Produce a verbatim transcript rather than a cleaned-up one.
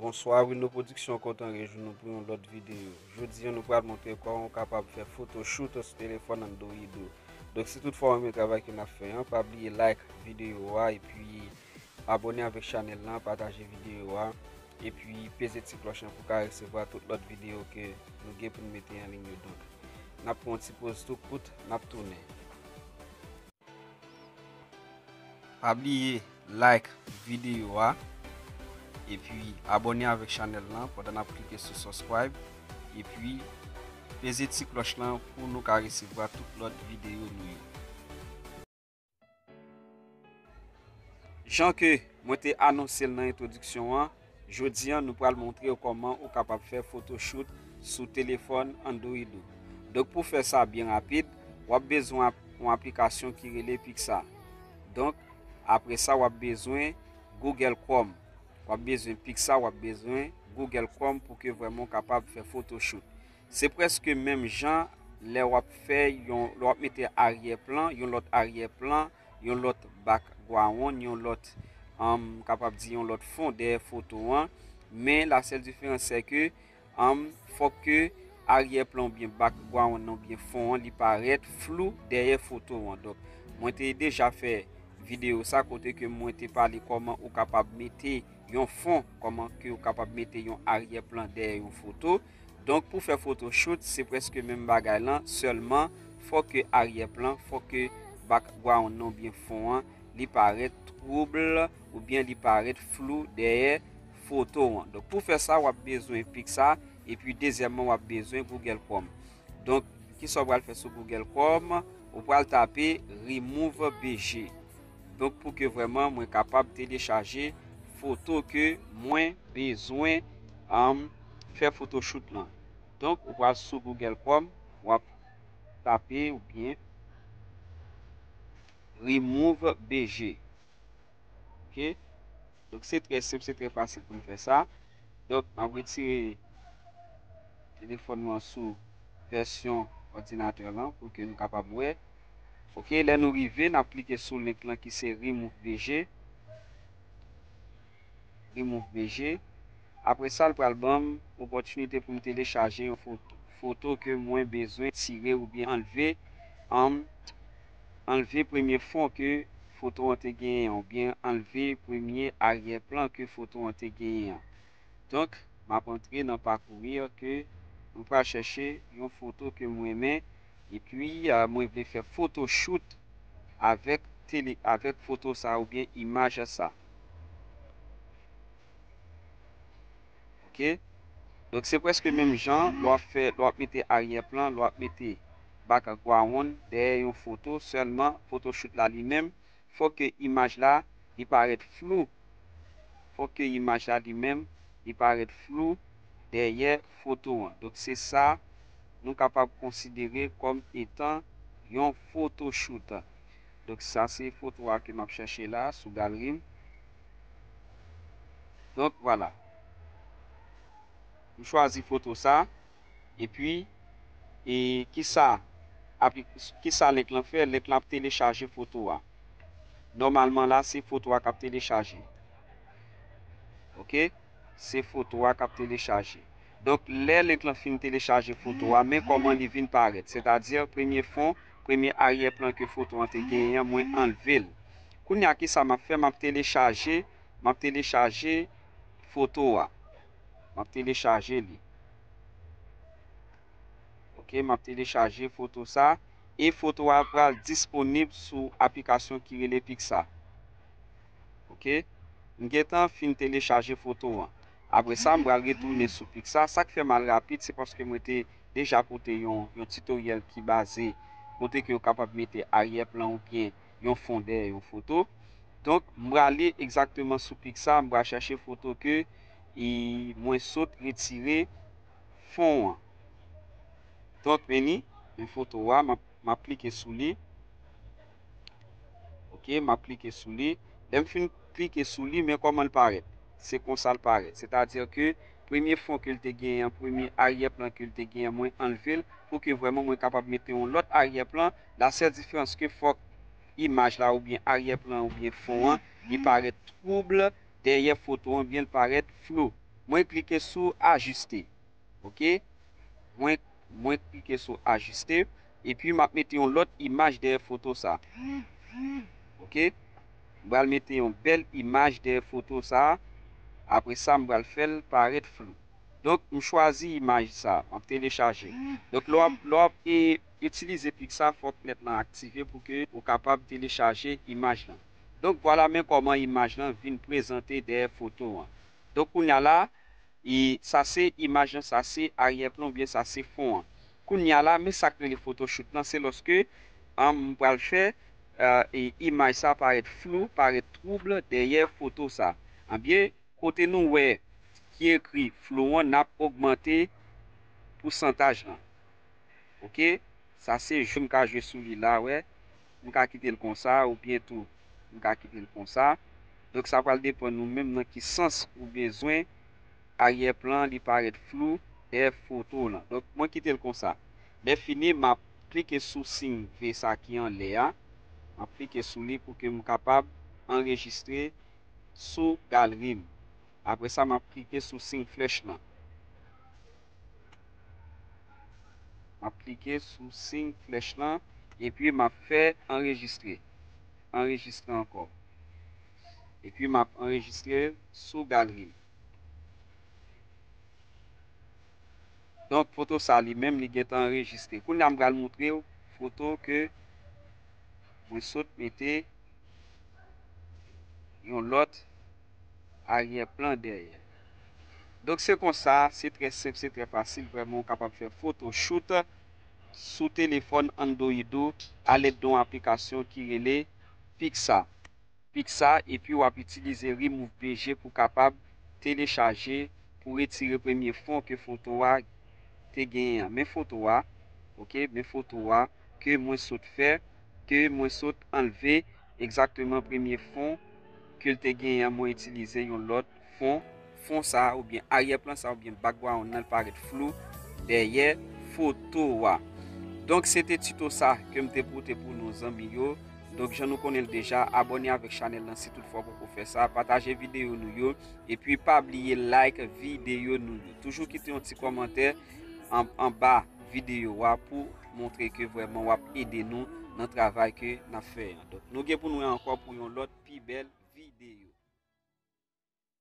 Bonswa, Window Production kontan rejwenn nou pou yon lòt videyo. Jodi a, nou pral montre kòman w kapab fè photoshoot sou telefòn Android ou. Donk, si toutfwa w renmen travay ke n ap fè an, pa bliye like videyo a, epi abòne avèk chanèl lan, pataje videyo a, epi peze ti klòch lan pou w ka resevwa tout lòt videyo ke nou gen pou n mete an liy yo. Donk, n ap pran yon ti poz tou kout, n ap tounen. Pa bliye like videyo a, epi abòne avèk chanèl lan pandan n ap klike sou subscribe, epi peze ti klòch lan pou nou ka resevwa tout lòt videyo nou yo. Jan ke mwen te anonse l nan entwodiksyon an, jodi a nou pral montre w kòman ou kapab fè photoshoot sou telefòn Android ou. Donk, pou fè sa byen rapid, w ap bezwen ap- yon aplikasyon ki rele Picsa. Donk, apre sa, w ap bezwen Google Chrome. W ap bezwen Picsa, w ap bezwen Google Chrome pou ke vrèman w kapab fè photoshoot. Se prèske menm jan lè w ap fè yon, lè w ap mete aryè plan, yon lòt aryè plan, yon lòt background, yon lòt, um, kapab di yon lòt fon dèyè foto an. Men la sèl diferans se ke, um, fòk ke aryè plan oubyen background nan oubyen fon an li parèt flou dèyè foto an. Donk, mwen te deja fè videyo sa kote ke mwen te pale kòman ou kapab mete yon fon, kòman ke ou kapab mete yon aryè plan dèyè yon foto. Donk, pou fè photoshoot, se prèske menm bagay lan, sèlman fòk ke aryè plan, fòk ke background nan oubyen fon an, li parèt twouble oubyen li parèt flou dèyè foto an. Donk, pou fè sa, w ap bezwen Picsa, epi dezyèmman, w ap bezwen Google Chrome. Donk, kisa w pral fè sou Google Chrome? Ou pral tape Remove B G. Donk, pou ke vrèman mwen kapab telechaje foto ke mwen bezwen, um, fè photoshoot lan. Donk, ou pral sou Google Chrome, w ap tape oubyen Remove B G. Ok? Donk, se trè senp, se trè fasil pou n fè sa. Donk, m ap retire telefòn mwen sou vèsyon òdinatè lan pou ke nou kapab wè. Ok, lè nou rive, n ap klike sou link lan ki se Remove B G. Remove B G. Apre sa, l pral ban m opòtinite pou m telechaje yon foto, foto ke mwen bezwen tire oubyen anlve. An, anlve premye fon ke foto an te genyen an, oubyen anlve premye aryè plan ke foto an te genyen an. Donk, m ap antre nan Parcourir ke mwen pral chèche yon foto ke m renmen, epi, a, mwen vle fè photoshoot avèk tele, avèk foto sa oubyen imaj sa. Ok? Donk, se prèske menm jan, lè w ap fè, lè w ap mete aryè plan, lè w ap mete background dèyè yon foto, sèlman photoshoot la li menm, fòk ke imaj la, li parèt flou. Fòk ke imaj la li menm, li parèt flou dèyè foto an. Donk, se sa nou kapab konsidere kòm etan yon photoshoot. Donk, sa se foto a ke m ap chèche la sou galeri m. Donk, vwala. M chwazi foto sa. Epi, e kisa, apli-, kisa link lan fè? Link lan ap telechaje foto a. Nòmalman la, se foto a k ap telechaje. Ok? Se foto a k ap telechaje. Donk, lè link lan fin telechaje foto a, men kòman li vin parèt. Sètadi, premye fon, premye aryè plan ke foto an te genyen an, mwen anlve l. Kounye a, kisa m ap fè? M ap telechaje, m ap telechaje foto a. M ap telechaje li. Ok, m ap telechaje foto sa. E foto a pral disponib sou aplikasyon ki rele Picsa. Ok? M gentan fin telechaje foto an. Apre sa, m pral retounen sou Picsa. Sa k fè m al rapid, se paske mwen te deja pote yon, yon titoryèl ki baze kote ke yo kapab mete aryè plan oubyen yon fon dèyè yon foto. Donk, m prale egzakteman sou Picsa, m pral chèche foto ke, e, mwen sot retire fon an. Donk, men li, men foto a, m ap, m ap klike sou li. Ok, m ap klike sou li. Lè m fin klike sou li, men kòman l parèt. Se konsa l parèt. Sètadi ke premye fon ke l te genyen an, premye aryè plan ke l te genyen an, mwen anlve l pou ke vrèman mwen kapab mete yon lòt aryè plan. La sèl diferans ke fòk imaj la oubyen aryè plan oubyen fon an, li parèt twouble dèyè foto an, oubyen l parèt flou. Mwen klike sou ajiste. Oke? Mwen, mwen klike sou ajiste. Epi m ap mete yon lòt imaj dèyè foto sa. Oke? M pral mete yon bèl imaj dèyè foto sa. Apre sa, m pral fè l parèt flou. Donk, m chwazi imaj sa. M ap telechaje. Donk, lè w ap, lè w ap e, itilize Pixar, fòk lèt lan aktive pou ke ou kapab telechaje imaj lan. Donk, vwala men kòman imaj lan vin prezante dèyè foto an. Donk, kounye a la, e sa se imaj lan, sa se aryè plan oubyen sa se fon an. Kounye a la, men sa k rele photoshoot lan, se lòske, an, m pral fè, e, e imaj sa parèt flou, parèt twoub dèyè foto sa. Ebyen, kote nou wè ki ekri flou an, n ap ogmante pousantaj lan. Oke? Sa se jwe m ka jwe sou li la, wè. M ka kite l konsa, oubyen tou, m ka kite l konsa. Donk, sa pral depann nou menm nan ki sans ou bezwen aryè plan li parèt flou dèyè foto w lan. Donk, mwen kite l konsa. Lè fini, m ap klike sou siy V sa ki anlè a. M ap klike sou li pou ke m kapab anrejistre sou galri m. Apre sa, m ap klike sou siy flèch lan. M ap klike sou siy flèch lan, epi m ap fè anrejistre. Anrejistre ankò. Epi m ap anrejistre sou galri m. Donk, foto sa li menm, li gentan anrejistre. Kounye a, m pral montre w foto ke mwen sot mete yon lòt aryè plan dèyè. Donk, se konsa, se trè senp, se trè fasil, vrèman, ou kapab fè photoshoot sou telefòn Android ou alèd de yon aplikasyon ki rele Pixar. Pixar, epi w ap itilize Remove B G pou kapab telechaje, pou retire premye fon ke foto a te genyen an. Men foto a, oke, men foto a ke mwen sot fè, ke mwen sot anlve, egzakteman premye fon ke l te genyen an, mwen itilize yon lòt fon. Fon sa a oubyen aryè plan sa a oubyen background nan, l parèt flou dèyè foto a. Donk, se te tito sa ke m te pote pou nou, zanmi yo. Donk, jan nou konnen l deja, abòne avèk chanèl lan si toutfwa w poko fè sa, pataje videyo nou yo, epi pa bliye like videyo nou yo. Toujou kite yon ti kòmantè an, anba videyo a pou montre ke vrèman w ap ede nou nan travay ke n ap fè an. Donk, nou gen pou nou wè ankò pou yon lòt pi bèl